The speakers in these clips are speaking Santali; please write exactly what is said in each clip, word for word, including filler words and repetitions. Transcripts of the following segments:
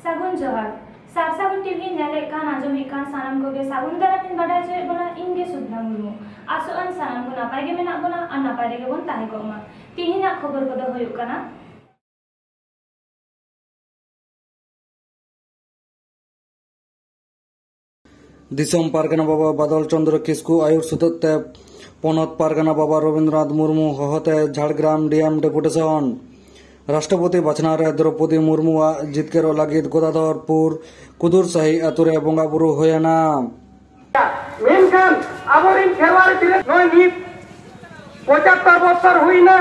ᱥᱟᱹᱜᱩᱱ ᱡᱚᱦᱟᱨ᱾ ᱥᱟᱨ ᱥᱟᱹᱜᱩᱱ ᱴᱤᱵᱷᱤ ᱧᱮᱞᱮᱫ ᱠᱟᱱ, ᱟᱸᱡᱚᱢᱮᱫ ᱠᱟᱱ ᱥᱟᱱᱟᱢ ᱠᱚᱜᱮ ᱥᱟᱹᱜᱩᱱ ᱫᱟᱨᱟᱢ ᱤᱧ ᱵᱟᱰᱟᱭ ᱦᱚᱪᱚᱭᱮᱫ ᱵᱚᱱᱟ᱾ ᱤᱧ ᱜᱮ ᱥᱩᱵᱷᱟ ᱢᱩᱨᱢᱩ᱾ ᱟᱥᱚᱜ ᱟᱹᱧ ᱥᱟᱱᱟᱢ ᱠᱚ ᱱᱟᱯᱟᱭ ᱜᱮ ᱢᱮᱱᱟᱜ ᱵᱚᱱᱟ ᱟᱨ ᱱᱟᱯᱟᱭ ᱨᱮᱜᱮ ᱵᱚᱱ ᱛᱟᱦᱮᱸ ᱠᱚᱜ ᱢᱟ᱾ ᱛᱤᱦᱤᱧᱟᱜ ᱠᱷᱚᱵᱚᱨ ᱠᱚᱫᱚ ᱦᱩᱭᱩᱜ ᱠᱟᱱᱟ᱾ ᱫᱤᱥᱚᱢ ᱯᱟᱨᱜᱟᱱᱟ ᱵᱟᱵᱟ ᱵᱟᱫᱚᱞ ᱪᱚᱸᱫᱽᱨᱚ ᱠᱤᱥᱠᱩ ᱟᱹᱭᱩᱨ ᱥᱩᱛᱟᱹᱫ ᱛᱮ ᱯᱚᱱᱚᱛ ᱯᱟᱨᱜᱟᱱᱟ ᱵᱟᱵᱟ ᱨᱚᱵᱤᱱᱫᱨᱚᱱᱟᱛᱷ ᱢᱩᱨᱢᱩ ᱦᱚᱦᱚᱛᱮ ᱡᱷᱟᱲᱜᱨᱟᱢ ᱰᱤ ᱮᱢ ᱰᱮᱯᱩᱴᱮᱥᱚᱱ᱾ ᱨᱟᱥᱴᱨᱚᱯᱚᱛᱤ ᱵᱟᱪᱷᱱᱟᱣ ᱨᱮ ᱫᱨᱚᱯᱚᱫᱤ ᱢᱩᱨᱢᱩᱣᱟᱜ ᱡᱤᱛᱠᱟᱹᱨᱚᱜ ᱞᱟᱹᱜᱤᱫ ᱜᱚᱫᱟᱫᱷᱚᱨᱯᱩᱨ ᱠᱩᱫᱩᱨ ᱥᱟᱹᱦᱤ ᱟᱹᱛᱩ ᱨᱮ ᱵᱚᱸᱜᱟ ᱵᱩᱨᱩ ᱦᱩᱭᱮᱱᱟ᱾ ᱢᱮᱱᱠᱷᱟᱱ ᱟᱵᱚᱨᱮᱱ ᱠᱷᱮᱨᱣᱟᱲ ᱛᱤᱱᱟᱹᱜ ᱱᱚᱜᱼᱚᱭ ᱱᱤᱛ ᱯᱚᱸᱪᱟᱛᱛᱚᱨ ᱵᱚᱪᱷᱚᱨ ᱦᱩᱭᱱᱟ᱾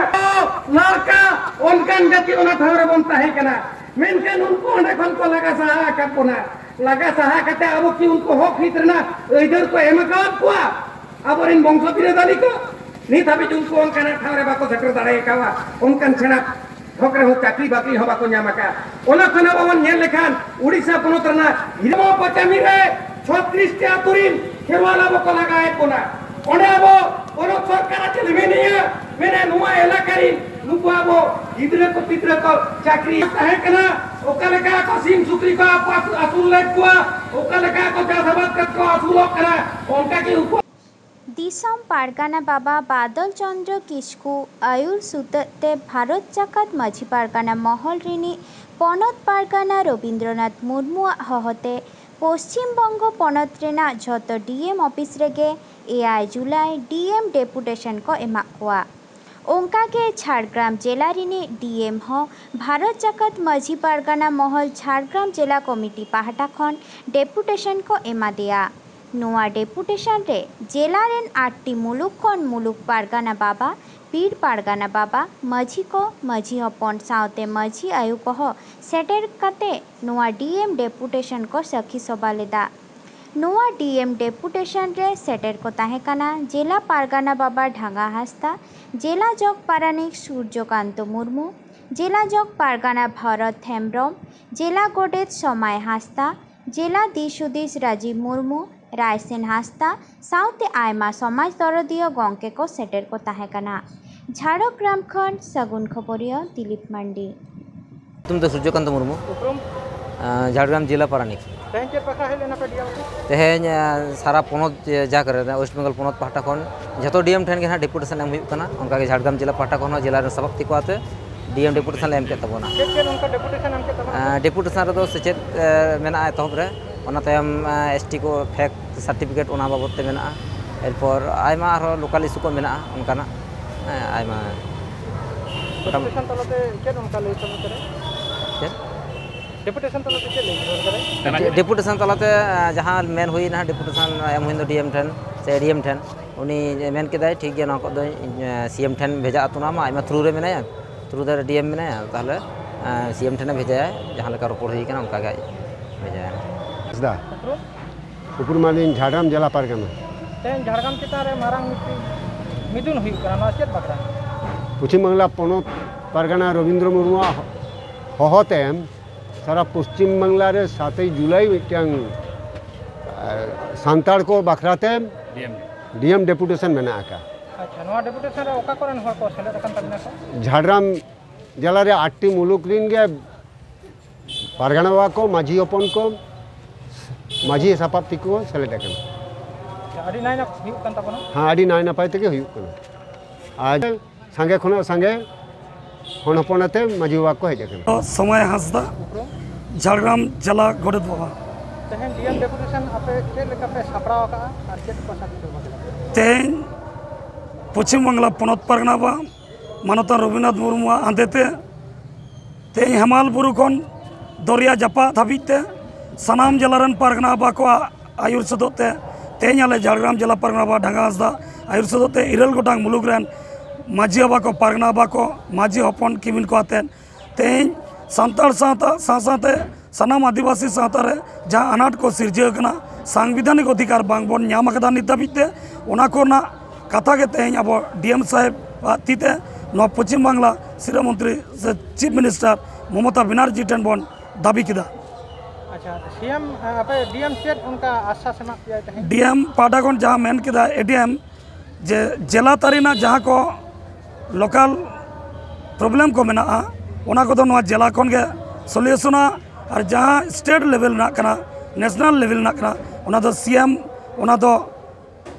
ᱞᱟᱲᱠᱟ ᱚᱱᱠᱟᱱ ᱡᱟᱹᱛᱤ ᱚᱱᱟ ᱴᱷᱟᱶ ᱨᱮᱵᱚᱱ ᱛᱟᱦᱮᱸ ᱠᱟᱱᱟ, ᱢᱮᱱᱠᱷᱟᱱ ᱩᱱᱠᱩ ᱚᱸᱰᱮ ᱠᱷᱚᱱ ᱠᱚ ᱞᱟᱜᱟ ᱥᱟᱦᱟ ᱟᱠᱟᱫ ᱵᱚᱱᱟ᱾ ᱞᱟᱜᱟ ᱥᱟᱦᱟ ᱠᱟᱛᱮ ᱟᱵᱚ ᱠᱤ ᱩᱱᱠᱩ ᱦᱚᱠ ᱦᱤᱛ ᱨᱮᱱᱟᱜ ᱟᱹᱭᱫᱟᱹᱨ ᱠᱚ ᱮᱢ ᱟᱠᱟᱫ ᱠᱚᱣᱟ ᱟᱵᱚᱨᱮᱱ ᱵᱚᱝᱥᱚ ᱵᱤᱨᱟᱹᱫᱟᱞᱤ ᱠᱚ? ᱱᱤᱛ ᱦᱟᱹᱵᱤᱡ ᱩᱱᱠᱩ ᱚᱱᱠᱟᱱᱟᱜ ᱴᱷᱟᱶ ᱨᱮ ᱵᱟᱠᱚ ᱥᱮᱴᱮᱨ ᱫᱟᱲᱮ ᱟᱠᱟᱫᱟ᱾ ᱚᱱᱠᱟᱱ ᱥᱮᱬᱟ ᱦᱚᱠ ᱨᱮᱦᱚᱸ ᱪᱟᱹᱠᱨᱤ ᱵᱟᱹᱠᱨᱤ ᱦᱚᱸ ᱵᱟᱠᱚ ᱧᱟᱢ ᱟᱠᱟᱫ᱾ ᱚᱱᱟ ᱠᱷᱚᱱ ᱟᱵᱚ ᱵᱚᱱ ᱧᱮᱞ ᱞᱮᱠᱷᱟᱱ ᱩᱲᱤᱥᱥᱟ ᱯᱚᱱᱚᱛ ᱨᱮᱱᱟᱜ ᱦᱤᱨᱢᱚ ᱯᱟᱪᱟᱢᱤ ᱨᱮ ᱪᱷᱚᱛᱨᱤᱥ ᱴᱤ ᱟᱹᱛᱩ ᱨᱤᱱ ᱠᱷᱮᱨᱣᱟᱞ ᱟᱵᱚ ᱠᱚ ᱞᱟᱜᱟᱭᱮᱫ ᱵᱚᱱᱟ᱾ ᱚᱸᱰᱮ ᱟᱵᱚ ᱯᱚᱱᱚᱛ ᱥᱚᱨᱠᱟᱨᱟᱜ ᱪᱮᱫ ᱢᱮᱱᱮᱜᱼᱟ? ᱢᱮᱱᱟ ᱱᱚᱣᱟ ᱮᱞᱟᱠᱟ ᱨᱤᱱ ᱱᱩᱠᱩ ᱟᱵᱚ ᱜᱤᱫᱽᱨᱟᱹ ᱠᱚ ᱯᱤᱫᱽᱨᱟᱹ ᱠᱚ ᱪᱟᱹᱠᱨᱤ ᱛᱟᱦᱮᱸ ᱠᱟᱱᱟ, ᱚᱠᱟ ᱞᱮᱠᱟ ᱠᱚ ᱥᱤᱢ ᱥᱩᱠᱨᱤ ᱠᱚ ᱟᱹᱥᱩᱞ ᱞᱮᱫ ᱠᱚᱣᱟ, ᱚᱠᱟ ᱞᱮᱠᱟ ᱠᱚ ᱪᱟᱥ ᱟᱵᱟᱫ ᱠᱟᱛᱮ ᱠᱚ ᱟᱹᱥᱩᱞᱚᱜ ᱠᱟᱱᱟ, ᱚᱱᱠᱟ ᱜᱮ ᱩᱱᱠᱩ ᱫᱤᱥᱚᱢ ᱯᱟᱨᱜᱟᱱᱟ ᱵᱟᱵᱟ ᱵᱟᱫᱚᱞ ᱪᱚᱸᱫᱽᱨᱚ ᱠᱤᱥᱠᱩ ᱟᱹᱭᱩᱨ ᱥᱩᱛᱟᱹᱫ ᱛᱮ ᱵᱷᱟᱨᱚᱛ ᱡᱟᱠᱟᱛ ᱢᱟᱹᱡᱷᱤ ᱯᱟᱨᱜᱟᱱᱟ ᱢᱚᱦᱚᱞ ᱨᱤᱱᱤᱡ ᱯᱚᱱᱚᱛ ᱯᱟᱨᱜᱟᱱᱟ ᱨᱚᱵᱤᱱᱫᱨᱚᱱᱟᱛᱷ ᱢᱩᱨᱢᱩᱣᱟᱜ ᱦᱚᱦᱚᱛᱮ ᱯᱚᱥᱪᱤᱢ ᱵᱚᱝᱜᱚ ᱯᱚᱱᱚᱛ ᱨᱮᱱᱟᱜ ᱡᱷᱚᱛᱚ ᱰᱤ ᱮᱢ ᱚᱯᱷᱤᱥ ᱨᱮᱜᱮ ᱮᱭᱟᱭ ᱡᱩᱞᱟᱭ ᱰᱤ ᱮᱢ ᱰᱮᱯᱩᱴᱮᱥᱚᱱ ᱠᱚ ᱮᱢᱟᱜ ᱠᱚᱣᱟ᱾ ᱚᱱᱠᱟ ᱜᱮ ᱡᱷᱟᱲᱜᱨᱟᱢ ᱡᱮᱞᱟ ᱨᱤᱱᱤᱡ ᱰᱤ ᱮᱢ ᱦᱚᱸ ᱵᱷᱟᱨᱚᱛ ᱡᱟᱠᱟᱛ ᱢᱟᱹᱡᱷᱤ ᱯᱟᱨᱜᱟᱱᱟ ᱢᱚᱦᱚᱞ ᱡᱷᱟᱲᱜᱨᱟᱢ ᱡᱮᱞᱟ ᱠᱚᱢᱤᱴᱤ ᱯᱟᱦᱴᱟ ᱠᱷᱚᱱ ᱰᱮᱯᱩᱴᱮᱥᱚᱱ ᱠᱚ ᱮᱢᱟ ᱫᱮᱭᱟ᱾ ᱱᱚᱣᱟ ᱰᱮᱯᱩᱴᱮᱥᱚᱱ ᱨᱮ ᱡᱮᱞᱟ ᱨᱮᱱ ᱟᱴ ᱴᱤ ᱢᱩᱞᱩᱠ ᱠᱷᱚᱱ ᱢᱩᱞᱩᱠ ᱯᱟᱨᱜᱟᱱᱟ ᱵᱟᱵᱟ, ᱯᱤᱲ ᱯᱟᱨᱜᱟᱱᱟ ᱵᱟᱵᱟ, ᱢᱟᱹᱡᱷᱤ ᱠᱚ, ᱢᱟᱹᱡᱷᱤ ᱦᱚᱯᱚᱱ ᱥᱟᱶᱛᱮ ᱢᱟᱹᱡᱷᱤ ᱟᱭᱳ ᱠᱚᱦᱚᱸ ᱥᱮᱴᱮᱨ ᱠᱟᱛᱮ ᱱᱚᱣᱟ ᱰᱤ ᱮᱢ ᱰᱮᱯᱩᱴᱮᱥᱚᱱ ᱠᱚ ᱥᱟᱹᱠᱷᱤ ᱥᱚᱵᱷᱟ ᱞᱮᱫᱟ᱾ ᱱᱚᱣᱟ ᱰᱤ ᱮᱢ ᱰᱮᱯᱩᱴᱮᱥᱚᱱ ᱨᱮ ᱥᱮᱴᱮᱨ ᱠᱚ ᱛᱟᱦᱮᱸ ᱠᱟᱱᱟ ᱡᱮᱞᱟ ᱯᱟᱨᱜᱟᱱᱟ ᱵᱟᱵᱟ ᱰᱷᱟᱸᱜᱟ ᱦᱟᱸᱥᱫᱟ, ᱡᱮᱞᱟ ᱡᱚᱜᱽ ᱯᱟᱨᱟᱱᱤᱠ ᱥᱩᱨᱡᱚᱠᱟᱱᱛᱚ ᱢᱩᱨᱢᱩ, ᱡᱮᱞᱟ ᱡᱚᱜᱽ ᱯᱟᱨᱜᱟᱱᱟ ᱵᱷᱚᱨᱚᱛ ᱦᱮᱢᱵᱽᱨᱚᱢ, ᱡᱮᱞᱟ ᱜᱚᱰᱮᱛ ᱥᱚᱢᱟᱭ ᱦᱟᱸᱥᱫᱟ, ᱡᱮᱞᱟ ᱫᱤᱥ ᱦᱩᱫᱤᱥ ᱨᱟᱡᱤᱵᱽ ᱢᱩᱨᱢᱩ, ᱨᱟᱭᱥᱮᱱ ᱦᱟᱸᱥᱫᱟ ᱥᱟᱶᱛᱮ ᱟᱭᱢᱟ ᱥᱚᱢᱟᱡᱽ ᱫᱚᱨᱚᱫᱤᱭᱟᱹ ᱜᱚᱢᱠᱮ ᱠᱚ ᱥᱮᱴᱮᱨ ᱠᱚ ᱛᱟᱦᱮᱸ ᱠᱟᱱᱟ᱾ ᱡᱷᱟᱲᱜᱨᱟᱢ ᱠᱷᱚᱱ ᱥᱟᱹᱜᱩᱱ ᱠᱷᱚᱵᱚᱨᱤᱭᱟᱹ ᱫᱤᱞᱤᱯ ᱢᱟᱱᱰᱤ᱾ ᱧᱩᱛᱩᱢ ᱫᱚ ᱥᱩᱨᱡᱚᱠᱟᱱᱛᱚ ᱢᱩᱨᱢᱩ᱾ ᱩᱯᱨᱩᱢ? ᱡᱷᱟᱲᱜᱨᱟᱢ ᱡᱮᱞᱟ ᱯᱟᱨᱟᱱᱤᱠ᱾ ᱛᱮᱦᱮᱧ ᱪᱮᱫ ᱵᱟᱠᱷᱨᱟ ᱦᱮᱡ ᱞᱮᱱᱟ ᱯᱮ ᱰᱤ ᱮᱢ ᱚᱯᱷᱤᱥ? ᱛᱮᱦᱮᱧ ᱥᱟᱨᱟ ᱯᱚᱱᱚᱛ ᱡᱟᱠ ᱨᱮ ᱳᱭᱮᱥᱴ ᱵᱮᱝᱜᱚᱞ ᱯᱚᱱᱚᱛ ᱯᱟᱦᱴᱟ ᱠᱷᱚᱱ ᱡᱷᱚᱛᱚ ᱰᱤ ᱮᱢ ᱴᱷᱮᱱ ᱜᱮ ᱱᱟᱦᱟᱜ ᱰᱮᱯᱩᱴᱮᱥᱚᱱ ᱮᱢ ᱦᱩᱭᱩᱜ ᱠᱟᱱᱟ᱾ ᱚᱱᱠᱟᱜᱮ ᱡᱷᱟᱲᱜᱨᱟᱢ ᱡᱮᱞᱟ ᱯᱟᱦᱴᱟ ᱠᱷᱚᱱ ᱦᱚᱸ ᱡᱮᱞᱟ ᱨᱮᱱ ᱥᱟᱵᱟᱵᱛᱤ ᱠᱚ ᱟᱛᱮ ᱰᱤ ᱮᱢ ᱰᱮᱯᱩᱴᱮᱥᱚᱱ ᱞᱮ ᱮᱢ ᱠᱮᱫ ᱛᱟᱵᱚᱱᱟ᱾ ᱪᱮᱫ ᱪᱮᱫ ᱚᱱᱠᱟ ᱰᱮᱯᱩᱴᱮᱥᱚᱱ ᱮᱢ ᱠᱮᱫ ᱛᱟᱵᱚᱱᱟ? ᱰᱮᱯᱩᱴᱮᱥᱚᱱ ᱨᱮᱫᱚ ᱥᱮᱪᱮᱫ ᱢᱮᱱᱟᱜᱼᱟ ᱮᱛᱚᱦᱚᱵ ᱨᱮ, ᱚᱱᱟ ᱛᱟᱭᱚᱢ ᱮᱥ ᱴᱤ ᱠᱚ ᱯᱷᱮᱠ ᱥᱟᱨᱴᱤᱯᱷᱤᱠᱮᱴ ᱚᱱᱟ ᱵᱟᱵᱚᱫ ᱛᱮ ᱢᱮᱱᱟᱜᱼᱟ᱾ ᱮᱨᱯᱚᱨ ᱟᱭᱢᱟ ᱟᱨᱦᱚᱸ ᱞᱳᱠᱟᱞ ᱤᱥᱩ ᱠᱚ ᱢᱮᱱᱟᱜᱼᱟ ᱚᱱᱠᱟᱱᱟᱜ, ᱦᱮᱸ, ᱟᱭᱢᱟ᱾ ᱰᱮᱯᱩᱴᱮᱥᱚᱱ ᱛᱟᱞᱟᱛᱮ ᱪᱮᱫ ᱚᱱᱠᱟ ᱞᱟᱹᱭ ᱥᱚᱫᱚᱨ ᱠᱮᱫᱟ? ᱪᱮᱫ? ᱰᱮᱯᱩᱴᱮᱥᱚᱱ ᱛᱟᱞᱟᱛᱮ ᱪᱮᱫ ᱞᱟᱹᱭ ᱥᱚᱫᱚᱨ ᱠᱮᱫᱟᱭ? ᱰᱮᱯᱩᱴᱮᱥᱚᱱ ᱛᱟᱞᱟᱛᱮ ᱡᱟᱦᱟᱸ ᱢᱮᱱ ᱦᱩᱭᱱᱟ ᱰᱮᱯᱩᱴᱮᱥᱚᱱ ᱮᱢ ᱦᱩᱭᱱᱟ ᱰᱤ ᱮᱢ ᱴᱷᱮᱱ ᱥᱮ ᱮ ᱰᱤ ᱮᱢ ᱴᱷᱮᱱ, ᱩᱱᱤ ᱢᱮᱱ ᱠᱮᱫᱟᱭ, "ᱴᱷᱤᱠ ᱜᱮᱭᱟ, ᱱᱚᱣᱟ ᱠᱚᱫᱚ ᱥᱤ ᱮᱢ ᱴᱷᱮᱱ ᱵᱷᱮᱡᱟ ᱦᱚᱴᱚ ᱠᱟᱜ ᱢᱮ, ᱟᱡ ᱢᱟ ᱛᱷᱨᱩ ᱨᱮ ᱢᱮᱱᱟᱭᱟ, ᱛᱷᱨᱩ ᱨᱮ ᱰᱤ ᱮᱢ ᱢᱮᱱᱟᱭᱟ, ᱛᱟᱦᱚᱞᱮ ᱥᱤ ᱮᱢ ᱴᱷᱮᱱᱮ ᱵᱷᱮᱡᱟᱭᱟ, ᱡᱟᱦᱟᱸ ᱞᱮᱠᱟ ᱨᱚᱯᱚᱲ ᱦᱩᱭ ᱠᱟᱱᱟ ᱚᱱᱠᱟ ᱜᱮ ᱟᱡ ᱵᱷᱮᱡᱟᱭᱟ᱾" ᱦᱟᱸᱥᱫᱟ᱾ ᱩᱯᱨᱩᱢ? ᱩᱯᱨᱩᱢᱟᱞᱤᱧ ᱡᱷᱟᱲᱜᱨᱟᱢ ᱡᱮᱞᱟ ᱯᱟᱨᱜᱟᱱᱟ᱾ ᱛᱮᱦᱮᱧ ᱡᱷᱟᱲᱜᱨᱟᱢ ᱪᱮᱛᱟᱱ ᱨᱮ ᱢᱟᱨᱟᱝ ᱢᱤᱫᱴᱤᱡ ᱢᱤᱫᱩᱱ ᱦᱩᱭᱩᱜ ᱠᱟᱱᱟ, ᱱᱚᱣᱟ ᱪᱮᱫ ᱵᱟᱠᱷᱨᱟ? ᱯᱚᱪᱷᱤᱢ ᱵᱟᱝᱞᱟ ᱯᱚᱱᱚᱛ ᱯᱟᱨᱜᱟᱱᱟ ᱨᱚᱵᱤᱱᱫᱨᱚ ᱢᱩᱨᱢᱩᱣᱟᱜ ᱦᱚ-, ᱦᱚᱦᱚ ᱛᱮ ᱥᱟᱨᱟ ᱯᱚᱪᱷᱤᱢ ᱵᱟᱝᱞᱟ ᱨᱮ ᱥᱟᱛᱮᱭ ᱡᱩᱞᱟᱭ ᱢᱤᱫᱴᱟᱝ, ᱮ, ᱥᱟᱱᱛᱟᱲ ᱠᱚ ᱵᱟᱠᱷᱨᱟ ᱛᱮ ᱰᱤ ᱮᱢ᱾ ᱰᱤ ᱮᱢ ᱰᱮᱯᱩᱴᱮᱥᱚᱱ ᱢᱮᱱᱟᱜ ᱟᱠᱟᱫ᱾ ᱟᱪᱪᱷᱟ, ᱱᱚᱣᱟ ᱰᱮᱯᱩᱴᱮᱥᱚᱱ ᱨᱮ ᱚᱠᱟ ᱠᱚᱨᱮᱱ ᱦᱚᱲ ᱠᱚ ᱥᱮᱞᱮᱫ ᱟᱠᱟᱱ ᱛᱟᱵᱤᱱᱟ ᱠᱚ? ᱡᱷᱟᱲᱜᱨᱟᱢ ᱡᱮᱞᱟ ᱨᱮ ᱟᱴᱴᱤ ᱢᱩᱞᱩᱠ ᱨᱤᱱ ᱜᱮ ᱯᱟᱨᱜᱟᱱᱟ ᱵᱟᱵᱟ ᱠᱚ, ᱢᱟᱹᱡᱷᱤ ᱦᱚᱯᱚᱱ ᱠᱚ, ᱢᱟᱹᱡᱷᱤ ᱥᱟᱯᱟᱵ ᱛᱮᱠᱚ ᱥᱮᱞᱮᱫ ᱟᱠᱟᱱᱟ᱾ ᱟᱪᱪᱷᱟ, ᱟᱹᱰᱤ ᱱᱟᱭ ᱱᱟᱯ-, ᱦᱩᱭᱩᱜ ᱠᱟᱱ ᱛᱟᱵᱚᱱᱟ᱾ ᱦᱮᱸ, ᱟᱹᱰᱤ ᱱᱟᱭ ᱱᱟᱯᱟᱭ ᱛᱮᱜᱮ ᱦᱩᱭᱩᱜ ᱠᱟᱱᱟ᱾ ᱟᱨ ᱥᱟᱸᱜᱮ ᱠᱷᱚᱱᱟᱜ ᱥᱟᱸᱜᱮ ᱦᱚᱱ ᱦᱚᱯᱚᱱ ᱟᱛᱮ ᱢᱟᱹᱡᱷᱤ ᱵᱟᱵᱟ ᱠᱚ ᱦᱮᱡ ᱟᱠᱟᱱᱟ᱾ ᱥᱚᱢᱟᱭ ᱦᱟᱸᱥᱫᱟ, ᱡᱷᱟᱲᱜᱨᱟᱢ ᱡᱮᱞᱟ ᱜᱚᱰᱮᱛ ᱵᱟᱵᱟ᱾ ᱛᱮᱦᱮᱧ ᱰᱤ ᱮᱢ ᱰᱮᱯᱩᱴᱮᱥᱚᱱ ᱟᱯᱮ ᱪᱮᱫ ᱞᱮᱠᱟ ᱯᱮ ᱥᱟᱯᱲᱟᱣ ᱟᱠᱟᱫᱼᱟ ᱟᱨ ᱪᱮᱫ ᱠᱚ ᱥᱟᱨᱴᱤᱯᱷᱤᱠᱮᱴ ᱵᱟᱠᱷᱨᱟ? ᱛᱮᱦᱮᱧ ᱯᱚᱪᱷᱤᱢ ᱵᱟᱝᱞᱟ ᱯᱚᱱᱚᱛ ᱯᱟᱨᱜᱟᱱᱟ ᱵᱟᱵᱟ ᱢᱟᱱᱚᱛᱟᱱ ᱨᱚᱵᱤᱱᱫᱨᱚᱱᱟᱛᱷ ᱢᱩᱨᱢᱩᱣᱟᱜ ᱦᱟᱸᱫᱮ ᱛᱮ ᱛᱮᱦᱮᱧ ᱦᱮᱢᱟᱞ ᱵᱩᱨᱩ ᱠᱷᱚᱱ ᱫᱚᱨᱭᱟ ᱡᱟᱯᱟᱜ ᱫᱷᱟᱹᱵᱤᱡ ᱛᱮ ᱥᱟᱱᱟᱢ ᱡᱮᱞᱟ ᱨᱮᱱ ᱯᱟᱨᱜᱟᱱᱟ ᱵᱟᱵᱟ ᱠᱚᱣᱟᱜ ᱟᱹᱭᱩᱨ ᱥᱚᱫᱚᱜ ᱛᱮ ᱛᱮᱦᱮᱧ ᱟᱞᱮ ᱡᱷᱟᱲᱜᱨᱟᱢ ᱡᱮᱞᱟ ᱯᱟᱨᱜᱟᱱᱟ ᱵᱟᱵᱟ ᱰᱷᱟᱸᱜᱟ ᱦᱟᱸᱥᱫᱟ ᱟᱹᱭᱩᱨ ᱥᱚᱫᱚᱜ ᱛᱮ ᱤᱨᱟᱹᱞ ᱜᱚᱴᱟᱝ ᱢᱩᱞᱩᱠ ᱨᱮᱱ ᱢᱟᱹᱡᱷᱤ ᱵᱟᱵᱟ ᱠᱚ, ᱯᱟᱨᱜᱟᱱᱟ ᱵᱟᱵᱟ ᱠᱚ, ᱢᱟᱹᱡᱷᱤ ᱦᱚᱯᱚᱱ ᱠᱤᱢᱤᱱ ᱠᱚ ᱟᱛᱮᱫ ᱛᱮᱦᱮᱧ ᱥᱟᱱᱛᱟᱲ ᱥᱟᱶᱛᱟ ᱥᱟᱶ ᱥᱟᱶᱛᱮ ᱥᱟᱱᱟᱢ ᱟᱹᱫᱤᱵᱟᱹᱥᱤ ᱥᱟᱶᱛᱟ ᱨᱮ ᱡᱟᱦᱟᱸ ᱟᱱᱟᱴ ᱠᱚ ᱥᱤᱨᱡᱟᱹᱣ ᱟᱠᱟᱱᱟ, ᱥᱟᱝᱵᱤᱫᱷᱟᱱᱤᱠ ᱚᱫᱷᱤᱠᱟᱨ ᱵᱟᱝ ᱵᱚᱱ ᱧᱟᱢ ᱟᱠᱟᱫᱟ ᱱᱤᱛ ᱫᱷᱟᱹᱵᱤᱡ ᱛᱮ, ᱚᱱᱟ ᱠᱚᱨᱮᱱᱟᱜ ᱠᱟᱛᱷᱟ ᱜᱮ ᱛᱮᱦᱮᱧ ᱟᱵᱚ ᱰᱤ ᱮᱢ ᱥᱟᱦᱮᱵᱽ ᱟᱜ ᱛᱤ ᱛᱮ ᱱᱚᱣᱟ ᱯᱚᱪᱷᱤᱢ ᱵᱟᱝᱞᱟ ᱥᱤᱨᱟᱹ ᱢᱚᱱᱛᱨᱤ ᱥᱮ ᱪᱤᱯ ᱢᱤᱱᱤᱥᱴᱟᱨ ᱢᱚᱢᱚᱛᱟ ᱵᱮᱱᱟᱨᱡᱤ ᱴᱷᱮᱱ ᱵᱚᱱ ᱫᱟᱹᱵᱤ ᱠᱮᱫᱟ᱾ ᱟᱪᱪᱷᱟ, ᱥᱤ ᱮᱢ, ᱟᱯᱮ ᱰᱤ ᱮᱢ ᱪᱮᱫ ᱚᱱᱠᱟ ᱟᱥᱥᱟᱥ ᱮᱢᱟᱜ ᱯᱮᱭᱟᱭ ᱛᱟᱦᱮᱸᱫ? ᱰᱤ ᱮᱢ ᱯᱟᱦᱴᱟ ᱠᱷᱚᱱ ᱡᱟᱦᱟᱸ ᱢᱮᱱ ᱠᱮᱫᱟ ᱮ ᱰᱤ ᱮᱢ, ᱡᱮ ᱡᱮᱞᱟ ᱛᱟᱹᱨᱤ ᱨᱮᱱᱟᱜ ᱡᱟᱦᱟᱸ ᱠᱚ ᱞᱳᱠᱟᱞ ᱯᱨᱚᱵᱞᱮᱢ ᱠᱚ ᱢᱮᱱᱟᱜᱼᱟ, ᱚᱱᱟ ᱠᱚᱫᱚ ᱱᱚᱣᱟ ᱡᱮᱞᱟ ᱠᱷᱚᱱ ᱜᱮ ᱥᱚᱞᱤᱭᱩᱥᱚᱱᱟ᱾ ᱟᱨ ᱡᱟᱦᱟᱸ ᱥᱴᱮᱴ ᱞᱮᱵᱮᱞ ᱨᱮᱱᱟᱜ ᱠᱟᱱᱟ, ᱱᱮᱥᱱᱟᱞ ᱞᱮᱵᱮᱞ ᱨᱮᱱᱟᱜ ᱠᱟᱱᱟ, ᱚᱱᱟ ᱫᱚ ᱥᱤ ᱮᱢ, ᱚᱱᱟ ᱫᱚ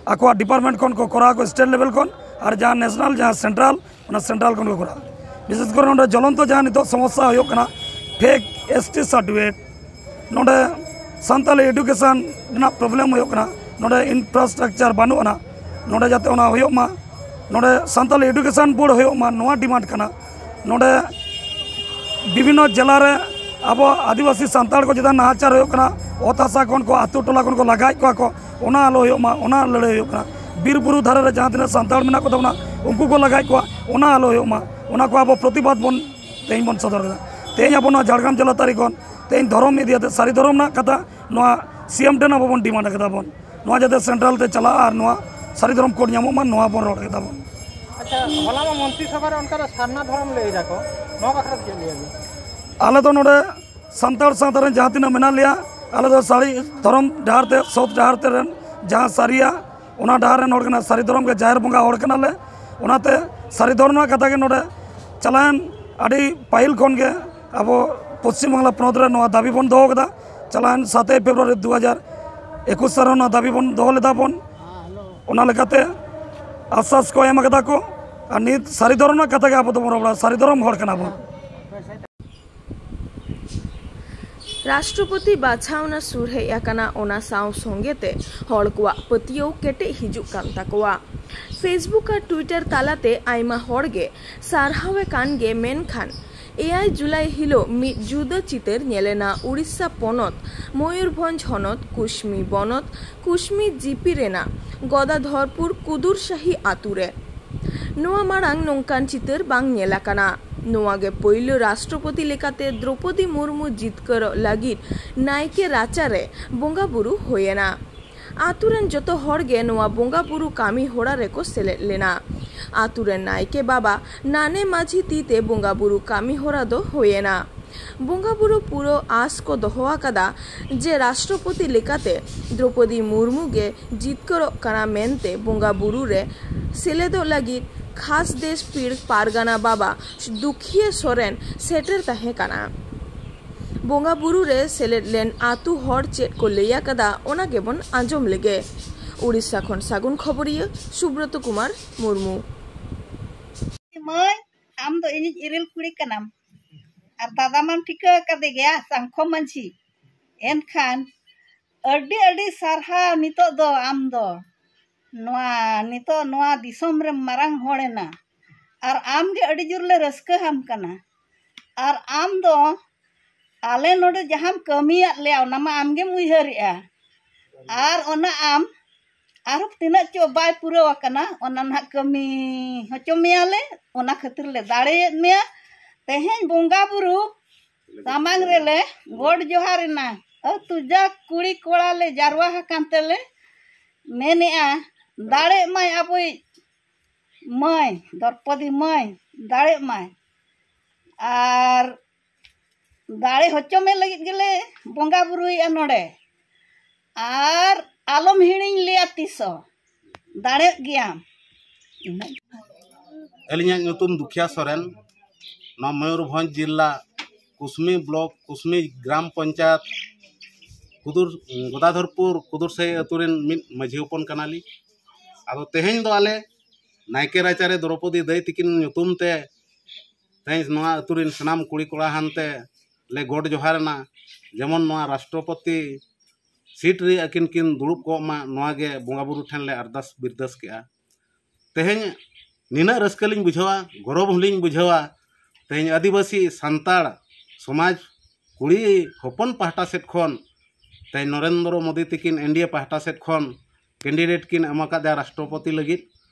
ᱟᱠᱚᱣᱟᱜ ᱰᱤᱯᱟᱨᱴᱢᱮᱱᱴ ᱠᱷᱚᱱ ᱠᱚ ᱠᱚᱨᱟᱣ ᱟᱠᱚ ᱥᱴᱮᱴ ᱞᱮᱵᱮᱞ ᱠᱷᱚᱱ, ᱟᱨ ᱡᱟᱦᱟᱸ ᱱᱮᱥᱱᱟᱞ, ᱡᱟᱦᱟᱸ ᱥᱮᱱᱴᱨᱟᱞ, ᱚᱱᱟ ᱥᱮᱱᱴᱨᱟᱞ ᱠᱷᱚᱱ ᱠᱚ ᱠᱚᱨᱟᱣᱟ᱾ ᱵᱤᱥᱮᱥ ᱠᱚᱨᱮ ᱱᱚᱰᱮ ᱡᱚᱞᱚᱱᱛᱚ ᱡᱟᱦᱟᱸ ᱱᱤᱛᱚᱜ ᱥᱚᱢᱚᱥᱥᱟ ᱦᱩᱭᱩᱜ ᱠᱟᱱᱟ, ᱯᱷᱮᱠ ᱮᱥ ᱴᱤ ᱥᱟᱨᱴᱤᱯᱷᱤᱠᱮᱴ, ᱱᱚᱰᱮ ᱥᱟᱱᱛᱟᱞᱤ ᱮᱰᱩᱠᱮᱥᱚᱱ ᱨᱮᱱᱟᱜ ᱯᱨᱚᱵᱞᱮᱢ ᱦᱩᱭᱩᱜ ᱠᱟᱱᱟ᱾ ᱱᱚᱰᱮ ᱤᱱᱯᱷᱨᱟᱥᱴᱨᱟᱠᱪᱟᱨ ᱵᱟᱹᱱᱩᱜ ᱟᱱᱟ, ᱱᱚᱰᱮ ᱡᱟᱛᱮ ᱚᱱᱟ ᱦᱩᱭᱩᱜ ᱢᱟ, ᱱᱚᱰᱮ ᱥᱟᱱᱛᱟᱞᱤ ᱮᱰᱩᱠᱮᱥᱚᱱ ᱵᱳᱨᱰ ᱦᱩᱭᱩᱜ ᱢᱟ, ᱱᱚᱣᱟ ᱰᱤᱢᱟᱱᱰ ᱠᱟᱱᱟ᱾ ᱱᱚᱰᱮ ᱵᱤᱵᱷᱤᱱᱱᱚ ᱡᱮᱞᱟ ᱨᱮ ᱟᱵᱚ ᱟᱹᱫᱤᱵᱟᱹᱥᱤ ᱥᱟᱱᱛᱟᱲ ᱠᱚ ᱪᱮᱛᱟᱱ ᱱᱟᱦᱟᱪᱟᱨ ᱦᱩᱭᱩᱜ ᱠᱟᱱᱟ, ᱚᱛ ᱦᱟᱥᱟ ᱠᱷᱚᱱ ᱠᱚ, ᱟᱹᱛᱩ ᱴᱚᱞᱟ ᱠᱷᱚᱱ ᱠᱚ ᱞᱟᱜᱟᱭᱮᱫ ᱠᱚᱣᱟ ᱠᱚ, ᱚᱱᱟ ᱟᱞᱚ ᱦᱩᱭᱩᱜ ᱢᱟ, ᱚᱱᱟ ᱞᱟᱹᱲᱦᱟᱹᱭ ᱦᱩᱭᱩᱜ ᱠᱟᱱᱟ᱾ ᱵᱤᱨ ᱵᱩᱨᱩ ᱫᱷᱟᱨᱮ ᱨᱮ ᱡᱟᱦᱟᱸ ᱛᱤᱱᱟᱹᱜ ᱥᱟᱱᱛᱟᱲ ᱢᱮᱱᱟᱜ ᱠᱚ ᱛᱟᱵᱚᱱᱟ, ᱩᱱᱠᱩ ᱠᱚ ᱞᱟᱜᱟᱭᱮᱫ ᱠᱚᱣᱟ, ᱚᱱᱟ ᱟᱞᱚ ᱦᱩᱭᱩᱜ ᱢᱟ, ᱚᱱᱟ ᱠᱚ ᱟᱵᱚ ᱯᱨᱚᱛᱤᱵᱟᱫ ᱵᱚᱱ ᱛᱮᱦᱮᱧ ᱵᱚᱱ ᱥᱚᱫᱚᱨ ᱠᱮᱫᱟ᱾ ᱛᱮᱦᱮᱧ ᱟᱵᱚ ᱱᱚᱣᱟ ᱡᱷᱟᱲᱜᱨᱟᱢ ᱡᱮᱞᱟ ᱛᱟᱹᱨᱤ ᱠᱷᱚᱱ ᱛᱮᱦᱮᱧ ᱫᱷᱚᱨᱚᱢ ᱤᱫᱤ ᱠᱟᱛᱮ, ᱥᱟᱹᱨᱤ ᱫᱷᱚᱨᱚᱢ ᱨᱮᱱᱟᱜ ᱠᱟᱛᱷᱟ ᱱᱚᱣᱟ ᱥᱤ ᱮᱢ ᱴᱷᱮᱱ ᱟᱵᱚ ᱵᱚᱱ ᱰᱤᱢᱟᱱᱰ ᱠᱟᱫᱟ ᱵᱚᱱ, ᱱᱚᱣᱟ ᱡᱟᱛᱮ ᱥᱮᱱᱴᱨᱟᱞ ᱛᱮ ᱪᱟᱞᱟᱜᱼᱟ ᱟᱨ ᱱᱚᱣᱟ ᱥᱟᱹᱨᱤ ᱫᱷᱚᱨᱚᱢ ᱠᱳᱰ ᱧᱟᱢᱚᱜ ᱢᱟ, ᱱᱚᱣᱟ ᱵᱚᱱ ᱨᱚᱲ ᱠᱮᱫᱟ ᱵᱚᱱ᱾ ᱟᱪᱪᱷᱟ, ᱦᱚᱞᱟ ᱢᱟ ᱢᱚᱱᱛᱨᱤ ᱥᱚᱵᱷᱟ ᱨᱮ ᱚᱱᱠᱟ ᱫᱚ ᱥᱟᱨᱱᱟ ᱫᱷᱚᱨᱚᱢ ᱞᱟᱹᱭ ᱫᱟᱠᱚ, ᱱᱚᱣᱟ ᱵᱟᱠᱷᱨᱟ ᱛᱮ ᱪᱮᱫ ᱞᱟᱹᱭ ᱟᱵᱤᱱ? ᱟᱞᱮ ᱫᱚ ᱱᱚᱰᱮ ᱥᱟᱱᱛᱟᱲ ᱥᱟᱶᱛᱟ ᱨᱮᱱ ᱡᱟᱦᱟᱸ ᱛᱤᱱᱟᱹᱜ ᱢᱮᱱᱟᱜ ᱞᱮᱭᱟ, ᱟᱞᱮ ᱫᱚ ᱥᱟᱹᱨᱤ ᱫᱷᱚᱨᱚᱢ ᱰᱟᱦᱟᱨ ᱛᱮ, ᱥᱚᱛ ᱰᱟᱦᱟᱨ ᱛᱮ ᱨᱮᱱ ᱡᱟᱦᱟᱸ ᱥᱟᱹᱨᱤᱭᱟ, ᱚᱱᱟ ᱰᱟᱦᱟᱨ ᱨᱮᱱ ᱦᱚᱲ ᱠᱟᱱᱟ, ᱥᱟᱹᱨᱤ ᱫᱷᱚᱨᱚᱢ ᱜᱮ ᱡᱟᱦᱮᱨ ᱵᱚᱸᱜᱟ ᱦᱚᱲ ᱠᱟᱱᱟᱞᱮ᱾ ᱚᱱᱟᱛᱮ ᱥᱟᱹᱨᱤ ᱫᱷᱚᱨᱚᱢ ᱨᱮᱱᱟᱜ ᱠᱟᱛᱷᱟ ᱜᱮ ᱱᱚᱰᱮ ᱪᱟᱞᱟᱣᱮᱱ ᱟᱹᱰᱤ ᱯᱟᱹᱦᱤᱞ ᱠᱷᱚᱱ ᱜᱮ ᱟᱵᱚ ᱯᱚᱥᱪᱤᱢ ᱵᱟᱝᱞᱟ ᱯᱚᱱᱚᱛ ᱨᱮ ᱱᱚᱣᱟ ᱫᱟᱹᱵᱤ ᱵᱚᱱ ᱫᱚᱦᱚ ᱠᱟᱫᱟ᱾ ᱪᱟᱞᱟᱣᱮᱱ ᱥᱟᱛᱮᱭ ᱯᱷᱮᱵᱽᱨᱩᱣᱟᱨᱤ ᱫᱩ ᱦᱟᱡᱟᱨ ᱮᱠᱩᱥ ᱥᱟᱞ ᱨᱮ ᱱᱚᱣᱟ ᱫᱟᱹᱵᱤ ᱵᱚᱱ ᱫᱚᱦᱚ ᱞᱮᱫᱟ ᱵᱚᱱ᱾ ᱚᱱᱟ ᱞᱮᱠᱟᱛᱮ ᱟᱥᱥᱟᱥ ᱠᱚ ᱮᱢ ᱠᱟᱫᱟ ᱠᱚ᱾ ᱟᱨ ᱱᱤᱛ ᱥᱟᱹᱨᱤ ᱫᱷᱚᱨᱚᱢ ᱨᱮᱱᱟᱜ ᱠᱟᱛᱷᱟ ᱜᱮ ᱟᱵᱚ ᱫᱚᱵᱚᱱ ᱨᱚᱲᱟ, ᱥᱟᱹᱨᱤ ᱫᱷᱚᱨᱚᱢ ᱦᱚᱲ ᱠᱟᱱᱟ ᱵᱚᱱ᱾ ᱨᱟᱥᱴᱨᱚᱯᱚᱛᱤ ᱵᱟᱪᱷᱟᱣᱱᱟ ᱥᱩᱨ ᱦᱮᱡ ᱟᱠᱟᱱᱟ, ᱚᱱᱟ ᱥᱟᱶ ᱥᱚᱸᱜᱮ ᱛᱮ ᱦᱚᱲ ᱠᱚᱣᱟᱜ ᱯᱟᱹᱛᱭᱟᱹᱣ ᱠᱮᱴᱮᱡ ᱦᱤᱡᱩᱜ ᱠᱟᱱ ᱛᱟᱠᱚᱣᱟ᱾ Facebook ᱟᱨ Twitter ᱛᱟᱞᱟᱛᱮ ᱟᱭᱢᱟ ᱦᱚᱲ ᱜᱮ ᱥᱟᱨᱦᱟᱣᱮ ᱠᱟᱱ ᱜᱮ, ᱢᱮᱱᱠᱷᱟᱱ ᱮᱭᱟᱭ ᱡᱩᱞᱟᱭ ᱦᱤᱞᱳᱜ ᱢᱤᱫ ᱡᱩᱫᱟᱹ ᱪᱤᱛᱟᱹᱨ ᱧᱮᱞᱮᱱᱟ ᱩᱲᱤᱥᱥᱟ ᱯᱚᱱᱚᱛ ᱢᱚᱭᱩᱨᱵᱷᱚᱸᱡᱽ ᱦᱚᱱᱚᱛ ᱠᱩᱥᱢᱤ ᱵᱚᱱᱚᱛ ᱠᱩᱥᱢᱤ ᱡᱤᱯᱤ ᱨᱮᱱᱟᱜ ᱜᱚᱫᱟᱫᱷᱚᱨᱯᱩᱨ ᱠᱩᱫᱩᱨ ᱥᱟᱦᱤ ᱟᱛᱩ ᱨᱮ᱾ ᱱᱚᱣᱟ ᱢᱟᱲᱟᱝ ᱱᱚᱝᱠᱟᱱ ᱪᱤᱛᱟᱹᱨ ᱵᱟᱝ ᱧᱮᱞ ᱟᱠᱟᱱᱟ᱾ ᱱᱚᱣᱟ ᱜᱮ ᱯᱳᱭᱞᱳ ᱨᱟᱥᱴᱨᱚᱯᱚᱛᱤ ᱞᱮᱠᱟᱛᱮ ᱫᱨᱚᱯᱚᱫᱤ ᱢᱩᱨᱢᱩ ᱡᱤᱛᱠᱟᱹᱨᱚᱜ ᱞᱟᱹᱜᱤᱫ ᱱᱟᱭᱠᱮ ᱨᱟᱪᱟ ᱨᱮ ᱵᱚᱸᱜᱟ ᱵᱩᱨᱩ ᱦᱩᱭᱮᱱᱟ᱾ ᱟᱛᱩ ᱨᱮᱱ ᱡᱚᱛᱚ ᱦᱚᱲ ᱜᱮ ᱱᱚᱣᱟ ᱵᱚᱸᱜᱟ ᱵᱩᱨᱩ ᱠᱟᱹᱢᱤ ᱦᱚᱨᱟ ᱨᱮᱠᱚ ᱥᱮᱞᱮᱫ ᱞᱮᱱᱟ᱾ ᱟᱛᱩ ᱨᱮᱱ ᱱᱟᱭᱠᱮ ᱵᱟᱵᱟ ᱱᱟᱱᱮ ᱢᱟᱹᱡᱷᱤ ᱛᱤ ᱛᱮ ᱵᱚᱸᱜᱟ ᱵᱩᱨᱩ ᱠᱟᱹᱢᱤ ᱦᱚᱨᱟ ᱫᱚ ᱦᱩᱭᱮᱱᱟ᱾ ᱵᱚᱸᱜᱟ ᱵᱩᱨᱩ ᱯᱩᱨᱟᱹ ᱟᱸᱥ ᱠᱚ ᱫᱚᱦᱚ ᱟᱠᱟᱫᱟ ᱡᱮ ᱨᱟᱥᱴᱨᱚᱯᱚᱛᱤ ᱞᱮᱠᱟᱛᱮ ᱫᱨᱚᱯᱚᱫᱤ ᱢᱩᱨᱢᱩ ᱜᱮ ᱡᱤᱛᱠᱟᱹᱨᱚᱜ ᱠᱟᱱᱟ ᱢᱮᱱᱛᱮ ᱵᱚᱸᱜᱟ ᱵᱩᱨᱩ ᱨᱮ ᱥᱮᱞᱮᱫᱚᱜ ᱞᱟᱹᱜᱤᱫ ᱠᱷᱟᱥ ᱫᱮᱥ ᱯᱤᱲ ᱯᱟᱨᱜᱟᱱᱟ ᱵᱟᱵᱟ ᱫᱩᱠᱷᱤᱭᱟᱹ ᱥᱚᱨᱮᱱ ᱥᱮᱴᱮᱨ ᱛᱟᱦᱮᱸ ᱠᱟᱱᱟ᱾ ᱵᱚᱸᱜᱟ ᱵᱩᱨᱩ ᱨᱮ ᱥᱮᱞᱮᱫ ᱞᱮᱱ ᱟᱹᱛᱩ ᱦᱚᱲ ᱪᱮᱫ ᱠᱚ ᱞᱟᱹᱭ ᱟᱠᱟᱫᱟ, ᱚᱱᱟ ᱜᱮᱵᱚᱱ ᱟᱸᱡᱚᱢ ᱞᱮᱜᱮ᱾ ᱩᱲᱤᱥᱥᱟ ᱠᱷᱚᱱ ᱥᱟᱹᱜᱩᱱ ᱠᱷᱚᱵᱚᱨᱤᱭᱟᱹ ᱥᱩᱵᱨᱚᱛ ᱠᱩᱢᱟᱨ ᱢᱩᱨᱢᱩ᱾ ᱢᱟᱹᱭ, ᱟᱢ ᱫᱚ ᱤᱧᱤᱡ ᱤᱨᱤᱞ ᱠᱩᱲᱤ ᱠᱟᱱᱟᱢ, ᱟᱨ ᱫᱟᱫᱟ ᱢᱟᱢ ᱴᱷᱤᱠᱟᱹ ᱟᱠᱟᱫᱮ ᱜᱮᱭᱟ, ᱥᱟᱝᱠᱷᱚ ᱢᱟᱹᱡᱷᱤ᱾ ᱮᱱᱠᱷᱟᱱ ᱟᱹᱰᱤ ᱟᱹᱰᱤ ᱥᱟᱨᱦᱟᱣ, ᱱᱤᱛᱚᱜ ᱫᱚ ᱟᱢ ᱫᱚ ᱱᱚᱣᱟ, ᱱᱤᱛᱚᱜ ᱱᱚᱣᱟ ᱫᱤᱥᱚᱢ ᱨᱮᱢ ᱢᱟᱨᱟᱝ ᱦᱚᱲ ᱮᱱᱟ, ᱟᱨ ᱟᱢ ᱜᱮ ᱟᱹᱰᱤ ᱡᱳᱨ ᱞᱮ ᱨᱟᱹᱥᱠᱟᱹ ᱟᱢ ᱠᱟᱱᱟ᱾ ᱟᱨ ᱟᱢ ᱫᱚ ᱟᱞᱮ ᱱᱚᱰᱮ ᱡᱟᱦᱟᱸᱢ ᱠᱟᱹᱢᱤᱭᱟᱫ ᱞᱮᱭᱟ, ᱚᱱᱟ ᱢᱟ ᱟᱢ ᱜᱮᱢ ᱩᱭᱦᱟᱹᱨᱮᱜᱼᱟ, ᱟᱨ ᱚᱱᱟ ᱟᱢ ᱟᱨᱦᱚᱸ ᱛᱤᱱᱟᱹᱜ ᱪᱚ ᱵᱟᱭ ᱯᱩᱨᱟᱹᱣ ᱟᱠᱟᱱᱟ, ᱚᱱᱟ ᱱᱟᱦᱟᱜ ᱠᱟᱹᱢᱤ ᱦᱚᱪᱚ ᱢᱮᱭᱟᱞᱮ, ᱚᱱᱟ ᱠᱷᱟᱹᱛᱤᱨ ᱞᱮ ᱫᱟᱲᱮᱭᱮᱫ ᱢᱮᱭᱟ᱾ ᱛᱮᱦᱮᱧ ᱵᱚᱸᱜᱟ ᱵᱩᱨᱩ ᱥᱟᱢᱟᱝ ᱨᱮᱞᱮ ᱜᱚᱰ ᱡᱚᱦᱟᱨ ᱮᱱᱟ᱾ ᱟᱹᱛᱩ ᱡᱟᱠ ᱠᱩᱲᱤ ᱠᱚᱲᱟ ᱞᱮ ᱡᱟᱨᱣᱟ ᱟᱠᱟᱱ ᱛᱮᱞᱮ ᱢᱮᱱᱮᱜᱼᱟ, ᱫᱟᱲᱮᱜ ᱢᱟᱭ ᱟᱵᱚᱭᱤᱡ ᱢᱟᱹᱭ, ᱫᱨᱚᱯᱚᱫᱤ ᱢᱟᱹᱭ, ᱫᱟᱲᱮᱜ ᱢᱟᱭ᱾ ᱟᱨ ᱫᱟᱲᱮ ᱦᱚᱪᱚ ᱢᱮ ᱞᱟᱹᱜᱤᱫ ᱜᱮᱞᱮ ᱵᱚᱸᱜᱟ ᱵᱩᱨᱩᱭᱮᱫᱼᱟ ᱱᱚᱰᱮ᱾ ᱟᱨ ᱟᱞᱚᱢ ᱦᱤᱲᱤᱧ ᱞᱮᱭᱟ ᱛᱤᱥ ᱦᱚᱸ, ᱫᱟᱲᱮᱜ ᱜᱮᱭᱟᱢ᱾ ᱟᱹᱞᱤᱧᱟᱜ ᱧᱩᱛᱩᱢ ᱫᱩᱠᱷᱤᱭᱟ ᱥᱚᱨᱮᱱ᱾ ᱱᱚᱣᱟ ᱢᱚᱭᱩᱨᱵᱷᱚᱸᱡᱽ ᱡᱤᱞᱟ ᱠᱩᱥᱢᱤ ᱵᱞᱚᱠ ᱠᱩᱥᱢᱤ ᱜᱨᱟᱢ ᱯᱚᱧᱪᱟᱭᱮᱛ ᱠᱩᱫᱩᱨ ᱜᱳᱫᱟᱫᱷᱚᱨᱯᱩᱨ ᱠᱩᱫᱩᱨᱥᱟᱹᱭ ᱟᱹᱛᱩ ᱨᱮᱱ ᱢᱤᱫ ᱢᱟᱹᱡᱷᱤ ᱦᱚᱯᱚᱱ ᱠᱟᱱᱟᱞᱤᱧ᱾ ᱟᱫᱚ ᱛᱮᱦᱮᱧ ᱫᱚ ᱟᱞᱮ ᱱᱟᱭᱠᱮ ᱨᱟᱪᱟᱨᱮ ᱫᱨᱚᱯᱚᱫᱤ ᱫᱟᱹᱭ ᱛᱤᱠᱤᱱ ᱧᱩᱛᱩᱢ ᱛᱮ ᱛᱮᱦᱮᱧ ᱱᱚᱣᱟ ᱟᱹᱛᱩ ᱨᱮᱱ ᱥᱟᱱᱟᱢ ᱠᱩᱲᱤ ᱠᱚᱲᱟ ᱦᱟᱱᱛᱮ ᱞᱮ ᱜᱚᱰ ᱡᱚᱦᱟᱨ ᱮᱱᱟ, ᱡᱮᱢᱚᱱ ᱱᱚᱣᱟ ᱨᱟᱥᱴᱨᱚᱯᱚᱛᱤ ᱥᱤᱴ ᱨᱮ ᱟᱹᱠᱤᱱ ᱠᱤᱱ ᱫᱩᱲᱩᱵ ᱠᱚᱜ ᱢᱟ, ᱱᱚᱣᱟ ᱜᱮ ᱵᱚᱸᱜᱟ ᱵᱩᱨᱩ ᱴᱷᱮᱱ ᱞᱮ ᱟᱨᱫᱟᱥ ᱵᱤᱨᱫᱟᱹᱥ ᱠᱮᱜᱼᱟ᱾ ᱛᱮᱦᱮᱧ ᱱᱤᱱᱟᱹᱜ ᱨᱟᱹᱥᱠᱟᱹ ᱞᱤᱧ ᱵᱩᱡᱷᱟᱹᱣᱟ, ᱜᱚᱨᱚᱵᱽ ᱦᱚᱸᱞᱤᱧ ᱵᱩᱡᱷᱟᱹᱣᱟ᱾ ᱛᱮᱦᱮᱧ ᱟᱹᱫᱤᱵᱟᱹᱥᱤ ᱥᱟᱱᱛᱟᱲ ᱥᱚᱢᱟᱡᱽ ᱠᱩᱲᱤ ᱦᱚᱯᱚᱱ ᱯᱟᱦᱴᱟ ᱥᱮᱫ ᱠᱷᱚᱱ, ᱛᱮᱦᱮᱧ ᱱᱚᱨᱮᱱᱫᱨᱚ ᱢᱳᱫᱤ ᱛᱤᱠᱤᱱ ᱮᱱᱰᱤᱮ ᱯᱟᱦᱴᱟ ᱥᱮᱫ ᱠᱷᱚᱱ ᱠᱮᱱᱰᱤᱰᱮᱴ ᱠᱤᱱ ᱮᱢ ᱟᱠᱟᱫᱟ ᱨᱟᱥᱴᱨᱚᱯᱚᱛᱤ ᱞᱟᱹᱜᱤᱫ᱾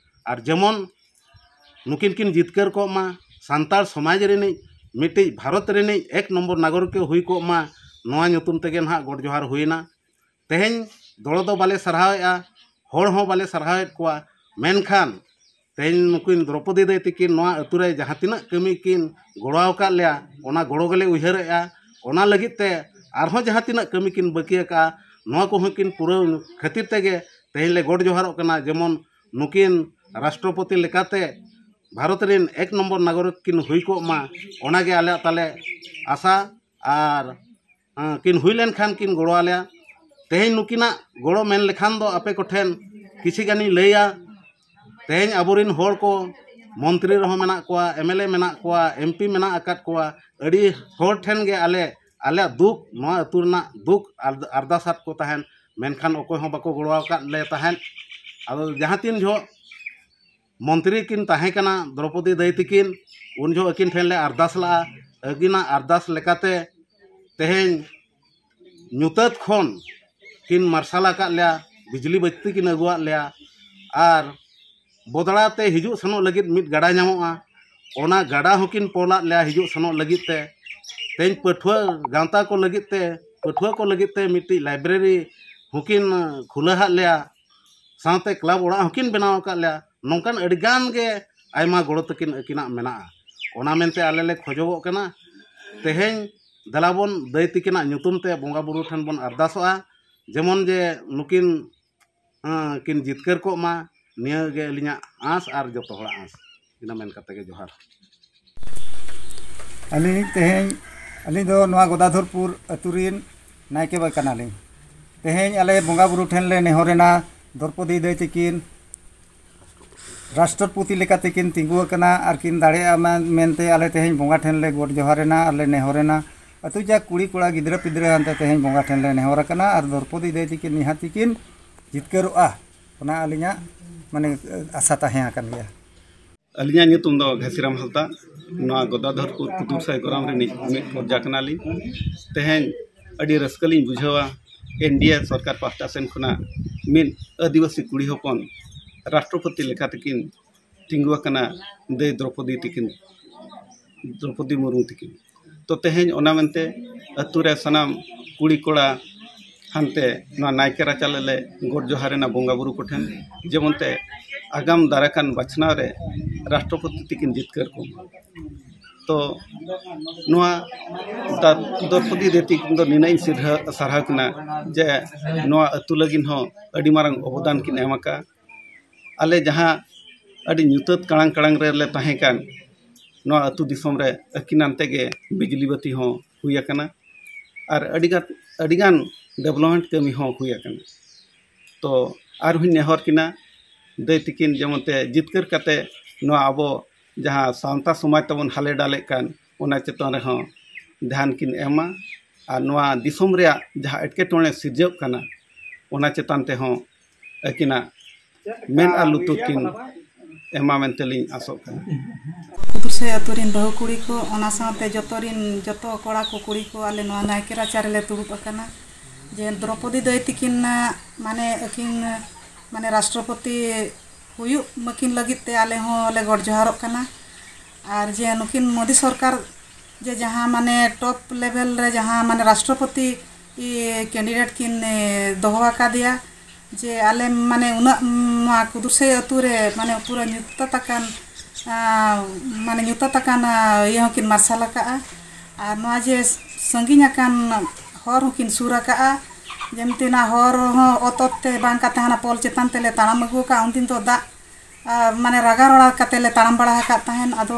ᱟᱨ ᱡᱮᱢᱚᱱ ᱱᱩᱠᱤᱱ ᱠᱤᱱ ᱡᱤᱛᱠᱟᱹᱨ ᱠᱚᱜ ᱢᱟ, ᱥᱟᱱᱛᱟᱲ ᱥᱚᱢᱟᱡᱽ ᱨᱤᱱᱤᱡ ᱢᱤᱫᱴᱤᱡ ᱵᱷᱟᱨᱚᱛ ᱨᱤᱱᱤᱡ ᱮᱠ ᱱᱚᱢᱵᱚᱨ ᱱᱟᱜᱚᱨᱤᱠ ᱦᱩᱭ ᱠᱚᱜ ᱢᱟ, ᱱᱚᱣᱟ ᱧᱩᱛᱩᱢ ᱛᱮᱜᱮ ᱱᱟᱦᱟᱜ ᱜᱚᱰ ᱡᱚᱦᱟᱨ ᱦᱩᱭᱮᱱᱟ᱾ ᱛᱮᱦᱮᱧ ᱫᱚᱲᱚ ᱫᱚ ᱵᱟᱞᱮ ᱥᱟᱨᱦᱟᱣᱮᱫᱼᱟ, ᱦᱚᱲ ᱦᱚᱸ ᱵᱟᱞᱮ ᱥᱟᱨᱦᱟᱣᱮᱫ ᱠᱚᱣᱟ, ᱢᱮᱱᱠᱷᱟᱱ ᱛᱮᱦᱮᱧ ᱱᱩᱠᱤᱱ ᱫᱨᱚᱯᱚᱫᱤ ᱫᱟᱹᱭ ᱛᱤᱠᱤᱱ ᱱᱚᱣᱟ ᱟᱹᱛᱩ ᱨᱮ ᱡᱟᱦᱟᱸ ᱛᱤᱱᱟᱹᱜ ᱠᱟᱹᱢᱤ ᱠᱤᱱ ᱜᱚᱲᱚ ᱟᱠᱟᱫ ᱞᱮᱭᱟ, ᱚᱱᱟ ᱜᱚᱲᱚ ᱜᱮᱞᱮ ᱩᱭᱦᱟᱹᱨᱮᱫᱼᱟ᱾ ᱚᱱᱟ ᱞᱟᱹᱜᱤᱫ ᱛᱮ ᱟᱨᱦᱚᱸ ᱡᱟᱦᱟᱸ ᱛᱤᱱᱟᱹᱜ ᱠᱟᱹᱢᱤ ᱠᱤᱱ ᱵᱟᱹᱠᱤ ᱟᱠᱟᱫᱼᱟ, ᱱᱚᱣᱟ ᱠᱚᱦᱚᱸ ᱠᱤᱱ ᱯᱩᱨᱟᱹᱣ ᱠᱷᱟᱹᱛᱤᱨ ᱛᱮᱜᱮ ᱛᱮᱦᱮᱧ ᱞᱮ ᱜᱚᱰ ᱡᱚᱦᱟᱨᱚᱜ ᱠᱟᱱᱟ᱾ ᱡᱮᱢᱚᱱ ᱱᱩᱠᱤᱱ ᱨᱟᱥᱴᱨᱚᱯᱚᱛᱤ ᱞᱮᱠᱟᱛᱮ ᱵᱷᱟᱨᱚᱛ ᱨᱮᱱ ᱮᱠ ᱱᱚᱢᱵᱚᱨ ᱱᱟᱜᱚᱨᱤᱠ ᱠᱤᱱ ᱦᱩᱭ ᱠᱚᱜ ᱢᱟ, ᱚᱱᱟᱜᱮ ᱟᱞᱮᱭᱟᱜ ᱛᱟᱞᱮ ᱟᱥᱟ᱾ ᱟᱨ ᱠᱤᱱ ᱦᱩᱭ ᱞᱮᱱᱠᱷᱟᱱ ᱠᱤᱱ ᱜᱚᱲᱚ ᱟᱞᱮᱭᱟ᱾ ᱛᱮᱦᱮᱧ ᱱᱩᱠᱤᱱᱟᱜ ᱜᱚᱲᱚ ᱢᱮᱱ ᱞᱮᱠᱷᱟᱱ ᱫᱚ ᱟᱯᱮ ᱠᱚᱴᱷᱮᱱ ᱠᱤᱪᱷᱤ ᱜᱟᱱᱤᱧ ᱞᱟᱹᱭᱟ᱾ ᱛᱮᱦᱮᱧ ᱟᱵᱚᱨᱤᱱ ᱦᱚᱲ ᱠᱚ ᱢᱚᱱᱛᱨᱤ ᱨᱮᱦᱚᱸ ᱢᱮᱱᱟᱜ ᱠᱚᱣᱟ, ᱮᱢ ᱮᱞ ᱮ ᱢᱮᱱᱟᱜ ᱠᱚᱣᱟ, ᱮᱢ ᱯᱤ ᱢᱮᱱᱟᱜ ᱟᱠᱟᱫ ᱠᱚᱣᱟ, ᱟᱹᱰᱤ ᱦᱚᱲ ᱴᱷᱮᱱ ᱜᱮ ᱟᱞᱮ ᱟᱞᱮᱭᱟᱜ ᱫᱩᱠ, ᱱᱚᱣᱟ ᱟᱹᱛᱩ ᱨᱮᱱᱟᱜ ᱫᱩᱠ ᱟᱨ-, ᱟᱨᱫᱟᱥ ᱟᱫ ᱠᱚ ᱛᱟᱦᱮᱸᱫ, ᱢᱮᱱᱠᱷᱟᱱ ᱚᱠᱚᱭ ᱦᱚᱸ ᱵᱟᱠᱚ ᱜᱚᱲᱚ ᱟᱠᱟᱫ ᱞᱮ ᱛᱟᱦᱮᱸᱫ᱾ ᱟᱫᱚ ᱡᱟᱦᱟᱸ ᱛᱤᱱ ᱡᱚᱦᱚᱜ ᱢᱚᱱᱛᱨᱤ ᱠᱤᱱ ᱛᱟᱦᱮᱸ ᱠᱟᱱᱟ ᱫᱨᱚᱯᱚᱫᱤ ᱫᱟᱹᱭ ᱛᱟᱹᱠᱤᱱ, ᱩᱱ ᱡᱚᱦᱚᱜ ᱟᱹᱠᱤᱱ ᱴᱷᱮᱱ ᱞᱮ ᱟᱨᱫᱟᱥ ᱞᱟᱜᱼᱟ᱾ ᱟᱹᱠᱤᱱᱟᱜ ᱟᱨᱫᱟᱥ ᱞᱮᱠᱟᱛᱮ ᱛᱮᱦᱮᱧ ᱧᱩᱛᱟᱹᱛ ᱠᱷᱚᱱ ᱠᱤᱱ ᱢᱟᱨᱥᱟᱞ ᱟᱠᱟᱫ ᱞᱮᱭᱟ, ᱵᱤᱡᱽᱞᱤ ᱵᱟᱹᱛᱤ ᱠᱤᱱ ᱟᱹᱜᱩᱣᱟᱫ ᱞᱮᱭᱟ᱾ ᱟᱨ ᱵᱚᱫᱲᱟ ᱛᱮ ᱦᱤᱡᱩᱜ ᱥᱮᱱᱚᱜ ᱞᱟᱹᱜᱤᱫ ᱢᱤᱫ ᱜᱟᱰᱟ ᱧᱟᱢᱚᱜᱼᱟ, ᱚᱱᱟ ᱜᱟᱰᱟ ᱦᱚᱸᱠᱤᱱ ᱯᱚᱞᱟᱫ ᱞᱮᱭᱟ ᱦᱤᱡᱩᱜ ᱥᱮᱱᱚᱜ ᱞᱟᱹᱜᱤᱫ ᱛᱮ᱾ ᱛᱮᱦᱮᱧ ᱯᱟᱹᱴᱷᱩᱣᱟᱹ ᱜᱟᱶᱛᱟ ᱠᱚ ᱞᱟᱹᱜᱤᱫ ᱛᱮ, ᱯᱟᱹᱴᱷᱩᱣᱟᱹ ᱠᱚ ᱞᱟᱹᱜᱤᱫ ᱛᱮ ᱢᱤᱫᱴᱤᱡ ᱞᱟᱭᱵᱨᱮᱨᱤ ᱦᱚᱸᱠᱤᱱ ᱠᱷᱩᱞᱟᱹ ᱦᱟᱫ ᱞᱮᱭᱟ᱾ ᱥᱟᱶᱛᱮ ᱠᱞᱟᱵᱽ ᱚᱲᱟᱜ ᱦᱚᱸᱠᱤᱱ ᱵᱮᱱᱟᱣ ᱟᱠᱟᱫ ᱞᱮᱭᱟ᱾ ᱱᱚᱝᱠᱟᱱ ᱟᱹᱰᱤᱜᱟᱱ ᱜᱮ ᱟᱭᱢᱟ ᱜᱚᱲᱚ ᱛᱟᱹᱠᱤᱱ ᱟᱹᱠᱤᱱᱟᱜ ᱢᱮᱱᱟᱜᱼᱟ᱾ ᱚᱱᱟ ᱢᱮᱱᱛᱮ ᱟᱞᱮ ᱞᱮ ᱠᱷᱚᱡᱚᱜᱚᱜ ᱠᱟᱱᱟ, ᱛᱮᱦᱮᱧ ᱫᱮᱞᱟᱵᱚᱱ ᱫᱟᱹᱭ ᱛᱤᱠᱤᱱᱟᱜ ᱧᱩᱛᱩᱢ ᱛᱮ ᱵᱚᱸᱜᱟ ᱵᱩᱨᱩ ᱴᱷᱮᱱ ᱵᱚᱱ ᱟᱨᱫᱟᱥᱚᱜᱼᱟ, ᱡᱮᱢᱚᱱ ᱡᱮ ᱱᱩᱠᱤᱱ, ᱦᱮᱸ, ᱠᱤᱱ ᱡᱤᱛᱠᱟᱹᱨ ᱠᱚᱜ ᱢᱟ, ᱱᱤᱭᱟᱹ ᱜᱮ ᱟᱹᱞᱤᱧᱟᱜ ᱟᱸᱥ ᱟᱨ ᱡᱚᱛᱚ ᱦᱚᱲᱟᱜ ᱟᱸᱥ᱾ ᱤᱱᱟᱹ ᱢᱮᱱ ᱠᱟᱛᱮ ᱜᱮ ᱡᱚᱦᱟᱨ᱾ ᱟᱹᱞᱤᱧ ᱛᱮᱦᱮᱧ, ᱟᱹᱞᱤᱧ ᱫᱚ ᱱᱚᱣᱟ ᱜᱚᱫᱟᱫᱷᱚᱨᱯᱩᱨ ᱟᱹᱛᱩ ᱨᱤᱱ ᱱᱟᱭᱠᱮ ᱵᱟᱵᱟ ᱠᱟᱱᱟᱞᱤᱧ᱾ ᱛᱮᱦᱮᱧ ᱟᱞᱮ ᱵᱚᱸᱜᱟ ᱵᱩᱨᱩ ᱴᱷᱮᱱ ᱞᱮ ᱱᱮᱦᱚᱨᱮᱱᱟ, ᱫᱨᱚᱯᱚᱫᱤ ᱫᱟᱹᱭ ᱛᱟᱹᱠᱤᱱ ᱨᱟᱥᱴᱨᱚᱯᱚᱛᱤ ᱞᱮᱠᱟᱛᱮ ᱠᱤᱱ ᱛᱤᱸᱜᱩ ᱟᱠᱟᱱᱟ ᱟᱨ ᱠᱤᱱ ᱫᱟᱲᱮᱭᱟᱜᱼᱟ ᱢᱮᱱ-, ᱢᱮᱱᱛᱮ ᱟᱞᱮ ᱛᱮᱦᱮᱧ ᱵᱚᱸᱜᱟ ᱴᱷᱮᱱ ᱞᱮ ᱜᱚᱰ ᱡᱚᱦᱟᱨᱮᱱᱟ ᱟᱨ ᱞᱮ ᱱᱮᱦᱚᱨᱮᱱᱟ᱾ ᱟᱹᱛᱩ ᱡᱟᱠ ᱠᱩᱲᱤ ᱠᱚᱲᱟ ᱜᱤᱫᱽᱨᱟᱹ ᱯᱤᱫᱽᱨᱟᱹ ᱦᱟᱱᱛᱮ ᱛᱮᱦᱮᱧ ᱵᱚᱸᱜᱟ ᱴᱷᱮᱱ ᱞᱮ ᱱᱮᱦᱚᱨ ᱟᱠᱟᱱᱟ ᱟᱨ ᱫᱨᱚᱯᱚᱫᱤ ᱫᱟᱹᱭ ᱛᱟᱹᱠᱤᱱ ᱱᱤᱦᱟᱹᱛᱤ ᱠᱤᱱ ᱡᱤᱛᱠᱟᱹᱨᱚᱜᱼᱟ, ᱚᱱᱟ ᱟᱹᱞᱤᱧᱟᱜ ᱢᱟᱱᱮ ᱟᱥᱟ ᱛᱟᱦᱮᱸ ᱟᱠᱟᱱ ᱜᱮᱭᱟ᱾ ᱟᱹᱞᱤᱧᱟᱜ ᱧᱩᱛᱩᱢ ᱫᱚ ᱜᱷᱟᱥᱤᱨᱟᱢ ᱦᱟᱸᱥᱫᱟ, ᱱᱚᱣᱟ ᱜᱚᱫᱟᱫᱷᱚᱨᱯᱩᱨ ᱠᱩᱫᱩᱨᱥᱟᱭ ᱜᱚᱨᱟᱢ ᱨᱤᱱᱤᱡ ᱢᱤᱫ ᱯᱨᱚᱡᱟ ᱠᱟᱱᱟᱞᱤᱧ᱾ ᱛᱮᱦᱮᱧ ᱟᱹᱰᱤ ᱨᱟᱹᱥᱠᱟᱹ ᱞᱤᱧ ᱵᱩᱡᱷᱟᱹᱣᱟ, ᱮᱱ ᱰᱤ ᱮ ᱥᱚᱨᱠᱟᱨ ᱯᱟᱦᱴᱟ ᱥᱮᱱ ᱠᱷᱚᱱᱟᱜ ᱢᱤᱫ ᱟᱹᱫᱤᱵᱟᱹᱥᱤ ᱠᱩᱲᱤ ᱦᱚᱯᱚᱱ ᱨᱟᱥᱴᱨᱚᱯᱚᱛᱤ ᱞᱮᱠᱟ ᱛᱮᱠᱤᱱ ᱛᱤᱸᱜᱩ ᱟᱠᱟᱱᱟ, ᱫᱟᱹᱭ ᱫᱨᱚᱯᱚᱫᱤ ᱛᱤᱠᱤᱱ, ᱫᱨᱚᱯᱚᱫᱤ ᱢᱩᱨᱢᱩ ᱛᱤᱠᱤᱱ᱾ ᱛᱚ ᱛᱮᱦᱮᱧ ᱚᱱᱟ ᱢᱮᱱᱛᱮ ᱟᱹᱛᱩ ᱨᱮ ᱥᱟᱱᱟᱢ ᱠᱩᱲᱤ ᱠᱚᱲᱟ ᱦᱟᱱᱛᱮ ᱱᱚᱣᱟ ᱱᱟᱭᱠᱮ ᱨᱟᱪᱟ ᱞᱮ ᱜᱚᱰ ᱡᱚᱦᱟᱨ ᱮᱱᱟ ᱵᱚᱸᱜᱟ ᱵᱩᱨᱩ ᱠᱚᱴᱷᱮᱱ, ᱡᱮᱢᱚᱱ ᱛᱮ ᱟᱜᱟᱢ ᱫᱟᱨᱟᱭ ᱠᱟᱱ ᱵᱟᱪᱷᱱᱟᱣ ᱨᱮ ᱨᱟᱥᱴᱨᱚᱯᱚᱛᱤ ᱛᱤᱠᱤᱱ ᱡᱤᱛᱠᱟᱹᱨ ᱠᱚ᱾ ᱛᱚ ᱱᱚᱣᱟ ᱫᱟ-, ᱫᱨᱚᱯᱚᱫᱤ ᱫᱮᱵᱤ ᱛᱤᱠᱤᱱ ᱫᱚ ᱱᱤᱱᱟᱹᱜ ᱤᱧ ᱥᱤᱨᱦᱟᱹ-, ᱥᱟᱨᱦᱟᱣ ᱠᱤᱱᱟ ᱡᱮ ᱱᱚᱣᱟ ᱟᱹᱛᱩ ᱞᱟᱹᱜᱤᱫ ᱦᱚᱸ ᱟᱹᱰᱤ ᱢᱟᱨᱟᱝ ᱚᱵᱚᱫᱟᱱ ᱠᱤᱱ ᱮᱢ ᱟᱠᱟᱫᱼᱟ᱾ ᱟᱞᱮ ᱡᱟᱦᱟᱸ ᱟᱹᱰᱤ ᱧᱩᱛᱟᱹᱛ ᱠᱟᱲᱟᱝ ᱠᱟᱲᱟᱝ ᱨᱮᱞᱮ ᱛᱟᱦᱮᱸ ᱠᱟᱱ, ᱱᱚᱣᱟ ᱟᱹᱛᱩ ᱫᱤᱥᱚᱢ ᱨᱮ ᱟᱹᱠᱤᱱ ᱟᱱᱛᱮ ᱜᱮ ᱵᱤᱡᱽᱞᱤ ᱵᱟᱹᱛᱤ ᱦᱚᱸ ᱦᱩᱭ ᱟᱠᱟᱱᱟ᱾ ᱟᱨ ᱟᱹᱰᱤᱜᱟᱱ ᱟᱹᱰᱤᱜᱟᱱ ᱰᱮᱵᱷᱞᱚᱯᱢᱮᱱᱴ ᱠᱟᱹᱢᱤ ᱦᱚᱸ ᱦᱩᱭ ᱟᱠᱟᱱᱟ᱾ ᱛᱚ ᱟᱨᱦᱚᱸᱧ ᱱᱮᱦᱚᱨ ᱠᱤᱱᱟ ᱫᱟᱹᱭ ᱛᱤᱠᱤᱱ ᱡᱮᱢᱚᱱ ᱛᱮ ᱡᱤᱛᱠᱟᱹᱨ ᱠᱟᱛᱮ ᱱᱚᱣᱟ ᱟᱵᱚ ᱡᱟᱦᱟᱸ ᱥᱟᱶᱛᱟ ᱥᱚᱢᱟᱡᱽ ᱛᱟᱵᱚᱱ ᱦᱟᱞᱮ ᱰᱟᱞᱮᱜ ᱠᱟᱱ, ᱚᱱᱟ ᱪᱮᱛᱟᱱ ᱨᱮᱦᱚᱸ ᱫᱷᱮᱭᱟᱱ ᱠᱤᱱ ᱮᱢᱟ ᱟᱨ ᱱᱚᱣᱟ ᱫᱤᱥᱚᱢ ᱨᱮᱭᱟᱜ ᱡᱟᱦᱟᱸ ᱮᱴᱠᱮᱴᱚᱬᱮ ᱥᱤᱨᱡᱟᱹᱜ ᱠᱟᱱᱟ, ᱚᱱᱟ ᱪᱮᱛᱟᱱ ᱛᱮᱦᱚᱸ ᱟᱹᱠᱤᱱᱟᱜ ᱢᱮᱫ ᱟᱨ ᱞᱩᱛᱩᱨ ᱠᱤᱱ ᱮᱢᱟ ᱢᱮᱱᱛᱮ ᱞᱤᱧ ᱟᱥᱚᱜ ᱠᱟᱱᱟ᱾ ᱠᱩᱫᱩᱨᱥᱟᱹᱭ ᱟᱹᱛᱩ ᱨᱤᱱ ᱵᱟᱹᱦᱩ ᱠᱩᱲᱤ ᱠᱚ, ᱚᱱᱟ ᱥᱟᱶᱛᱮ ᱡᱚᱛᱚ ᱨᱤᱱ, ᱡᱚᱛᱚ ᱠᱚᱲᱟ ᱠᱚ ᱠᱩᱲᱤ ᱠᱚ ᱟᱞᱮ ᱱᱚᱣᱟ ᱱᱟᱭᱠᱮ ᱨᱟᱪᱟ ᱨᱮᱞᱮ ᱫᱩᱲᱩᱵ ᱟᱠᱟᱱᱟ᱾ ᱡᱮ ᱫᱨᱚᱯᱚᱫᱤ ᱫᱟᱹᱭ ᱛᱤᱠᱤᱱ ᱢᱟᱱᱮ ᱟᱹᱠᱤᱱ ᱢᱟᱱᱮ ᱨᱟᱥᱴᱨᱚᱯᱚᱛᱤ ᱦᱩᱭᱩᱜ ᱢᱟᱹᱠᱤᱱ ᱞᱟᱹᱜᱤᱫ ᱛᱮ ᱟᱞᱮ ᱦᱚᱸ ᱞᱮ ᱜᱚᱰ ᱡᱚᱦᱟᱨᱚᱜ ᱠᱟᱱᱟ᱾ ᱟᱨ ᱡᱮ ᱱᱩᱠᱤᱱ ᱢᱳᱫᱤ ᱥᱚᱨᱠᱟᱨ ᱡᱮ ᱡᱟᱦᱟᱸ ᱢᱟᱱᱮ ᱴᱚᱯ ᱞᱮᱵᱮᱞ ᱨᱮ ᱡᱟᱦᱟᱸ ᱢᱟᱱᱮ ᱨᱟᱥᱴᱨᱚᱯᱚᱛᱤ ᱠᱮᱱᱰᱤᱰᱮᱴ ᱠᱤᱱ ᱮ, ᱫᱚᱦᱚ ᱟᱠᱟᱫᱮᱭᱟ, ᱡᱮ ᱟᱞᱮ ᱢᱟᱱᱮ ᱩᱱᱟᱹᱜ ᱱᱚᱣᱟ ᱠᱩᱫᱩᱨᱥᱟᱹᱭ ᱟᱹᱛᱩ ᱨᱮ ᱢᱟᱱᱮ ᱯᱩᱨᱟᱹ ᱧᱩᱛᱟᱹᱛ ᱟᱠᱟᱱ, ᱟ, ᱢᱟᱱᱮ ᱧᱩᱛᱟᱹᱛ ᱟᱠᱟᱱ, ᱟ, ᱤᱭᱟᱹ ᱦᱚᱸᱠᱤᱱ ᱢᱟᱨᱥᱟᱞ ᱟᱠᱟᱫᱼᱟ᱾ ᱟᱨ ᱱᱚᱣᱟ ᱡᱮ ᱥᱟᱺᱜᱤᱧ ᱟᱠᱟᱱ ᱦᱚᱨ ᱦᱚᱸᱠᱤᱱ ᱥᱩᱨ ᱟᱠᱟᱫᱼᱟ, ᱡᱮᱢᱛᱤ ᱚᱱᱟ ᱦᱚᱨ ᱦᱚᱸ ᱚᱛ ᱚᱛ ᱛᱮ ᱵᱟᱝ ᱠᱟᱛᱮ ᱦᱟᱱᱟ ᱯᱚᱞ ᱪᱮᱛᱟᱱ ᱛᱮᱞᱮ ᱛᱟᱲᱟᱢ ᱟᱹᱜᱩ ᱟᱠᱟᱫᱼᱟ, ᱩᱱᱫᱤᱱ ᱫᱚ ᱫᱟᱜ ᱟᱨ ᱢᱟᱱᱮ ᱨᱟᱜᱟ ᱨᱚᱲᱟ ᱠᱟᱛᱮ ᱞᱮ ᱛᱟᱲᱟᱢ ᱵᱟᱲᱟ ᱟᱠᱟᱫ ᱛᱟᱦᱮᱸᱫ᱾ ᱟᱫᱚ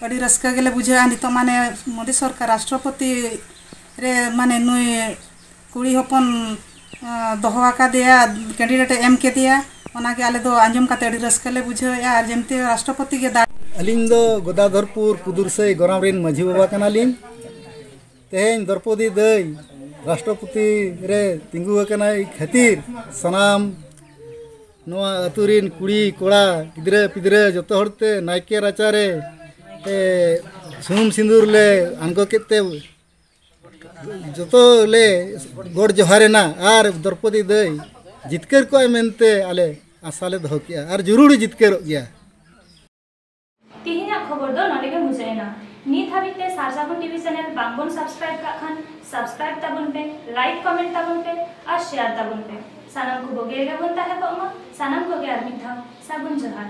ᱟᱹᱰᱤ ᱨᱟᱹᱥᱠᱟᱹ ᱜᱮᱞᱮ ᱵᱩᱡᱷᱟᱹᱣᱟ ᱱᱤᱛᱚᱜ ᱢᱟᱱᱮ ᱢᱳᱫᱤ ᱥᱚᱨᱠᱟᱨ ᱨᱟᱥᱴᱨᱚᱯᱚᱛᱤ ᱨᱮ ᱢᱟᱱᱮ ᱱᱩᱭ ᱠᱩᱲᱤ ᱦᱚᱯᱚᱱ, ᱟ, ᱫᱚᱦᱚ ᱟᱠᱟᱫᱮᱭᱟ, ᱠᱮᱱᱰᱤᱰᱮᱴ ᱮ ᱮᱢ ᱠᱮᱫᱮᱭᱟ᱾ ᱚᱱᱟᱜᱮ ᱟᱞᱮ ᱫᱚ ᱟᱸᱡᱚᱢ ᱠᱟᱛᱮ ᱟᱹᱰᱤ ᱨᱟᱹᱥᱠᱟᱹ ᱞᱮ ᱵᱩᱡᱷᱟᱹᱣᱮᱫᱼᱟ᱾ ᱟᱨ ᱡᱮᱢᱛᱤ ᱨᱟᱥᱴᱨᱚᱯᱚᱛᱤ ᱜᱮ ᱫᱟᱲᱮ ᱟᱹᱞᱤᱧ ᱫᱚ ᱜᱚᱫᱟᱫᱷᱚᱨᱯᱩᱨ ᱠᱩᱫᱩᱨᱥᱟᱹᱭ ᱜᱚᱨᱟᱢ ᱨᱮᱱ ᱢᱟᱹᱡᱷᱤ ᱵᱟᱵᱟ ᱠᱟᱱᱟᱞᱤᱧ᱾ ᱛᱮᱦᱮᱧ ᱫᱨᱚᱯᱚᱫᱤ ᱫᱟᱹᱭ ᱨᱟᱥᱴᱨᱚᱯᱚᱛᱤ ᱨᱮ ᱛᱤᱸᱜᱩ ᱟᱠᱟᱱᱟᱭ ᱠᱷᱟᱹᱛᱤᱨ ᱥᱟᱱᱟᱢ ᱱᱚᱣᱟ ᱟᱹᱛᱩ ᱨᱤᱱ ᱠᱩᱲᱤ ᱠᱚᱲᱟ ᱜᱤᱫᱽᱨᱟᱹ ᱯᱤᱫᱽᱨᱟᱹ ᱡᱚᱛᱚ ᱦᱚᱲ ᱛᱮ ᱱᱟᱭᱠᱮ ᱨᱟᱪᱟ ᱨᱮ, ᱮ, ᱥᱩᱱᱩᱢ ᱥᱤᱸᱫᱩᱨ ᱞᱮ ᱟᱬᱜᱚ ᱠᱮᱫ ᱛᱮ ᱡᱚᱛᱚ ᱞᱮ ᱜᱚᱰ ᱡᱚᱦᱟᱨᱮᱱᱟ ᱟᱨ ᱫᱨᱚᱯᱚᱫᱤ ᱫᱟᱹᱭ ᱡᱤᱛᱠᱟᱹᱨ ᱠᱚᱜᱼᱟᱭ ᱢᱮᱱᱛᱮ ᱟᱞᱮ ᱟᱥᱟ ᱞᱮ ᱫᱚᱦᱚ ᱠᱮᱜᱼᱟ ᱟᱨ ᱡᱚᱨᱩᱨ ᱡᱤᱛᱠᱟᱹᱨᱚᱜ ᱜᱮᱭᱟ᱾ ᱛᱮᱦᱮᱧᱟᱜ ᱠᱷᱚᱵᱚᱨ ᱫᱚ ᱱᱚᱰᱮ ᱜᱮ ᱢᱩᱪᱟᱹᱫ ᱮᱱᱟ᱾ ᱱᱤᱛ ᱦᱟᱹᱵᱤᱡ ᱛᱮ ᱥᱟᱨᱡᱟᱵᱚᱱ ᱴᱤᱵᱷᱤ ᱪᱮᱱᱮᱞ ᱵᱟᱝᱵᱚᱱ ᱥᱟᱵᱥᱠᱨᱟᱭᱤᱵ ᱠᱟᱜ ᱠᱷᱟᱱ, ᱥᱟᱵᱥᱠᱨᱟᱭᱤᱵ ᱛᱟᱵᱚᱱ ᱯᱮ, ᱞᱟᱭᱤᱠ ᱠᱚᱢᱮᱱᱴ ᱛᱟᱵᱚᱱ ᱯᱮ ᱟᱨ ᱥᱮᱭᱟᱨ ᱛᱟᱵᱚᱱ ᱯᱮ᱾ ᱥᱟᱱᱟᱢ ᱠᱚ ᱵᱩᱜᱤ ᱨᱮᱜᱮ ᱵᱚᱱ ᱛᱟᱦᱮᱸ ᱠᱚᱜ ᱢᱟ᱾ ᱥᱟᱱᱟᱢ ᱠᱚᱜᱮ ᱟᱨ ᱢᱤᱫ ᱫᱷᱟᱣ ᱥᱟᱹᱜᱩᱱ ᱡᱚᱦᱟᱨ᱾